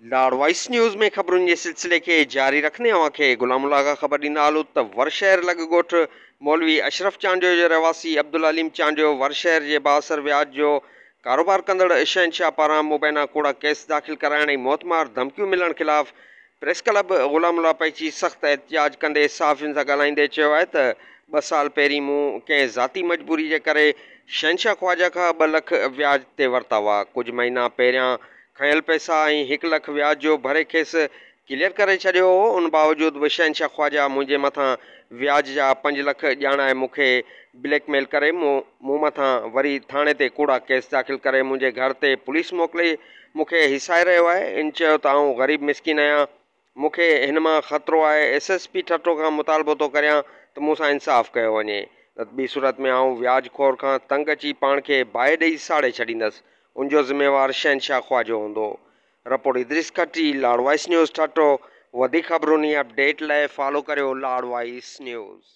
لاڙ voice news ۾ خبرن جي سلسلي کي جاري رکندي اوهان کي غلام الله کان خبر ڏيندا هلون ته ور شهر لڳ ڳوٺ مولوي اشرف چانڊيو جو رهواسي عبدالعليم چانڊيو ور شهر جي بااثر وياج جو ڪاروبار ڪندڙ شهنشاهه پاران مبينا ڪوڙا ڪيس داخل ڪرائڻ ۽ موتمار ڌمڪيون ملڻ خلاف پريس ڪلب غلام الله پهچي سخت احتجاج ڪندي صحافين سان ڳالهائيندي چيو آهي ته ٻه سال پهرين مون ڪنهن ذاتي مجبوري جي ڪري شهنشاهه خواجه کان ٻه لک وياج تي ورتا هئا ڪجهه مهينا پهريان کنيل پئسا ۽ هڪ لک وياج جو ڀري کيس ڪليئر ڪري ڇڏيو هو، ان باوجود به شهنشاهه خواجه منهنجي مٿان وياج جا پنج لک ڄاڻائي مون کي بليڪ ميل ڪري مون مٿان وري ٿاڻي تي ڪوڙا ڪيس داخل ڪري منهنجي گهر تي پوليس موڪلي مون کي هيسائي رهيو آهي، ان چيو ته آئون غريب مسڪين آهيان مون کي هن مان خطرو آهي، ايس ايس پي ٺٽو کان مطالبو ٿو ڪريان ته مون سان انصاف ڪيو وڃي نه ته ٻي صورت ۾ آئون وياج خور کان تنگ اچي پاڻ کي باهه ڏئي ساڙي ڇڏيندس. ان جو ذميوار شهنشاهه خواجو هوندو. Report Idrees Khatri, Lar voice news Thatta, وڌيڪ خبرن ۽ اپڊيٽ لاء فالو ڪريو لاڙ وائس نيوز.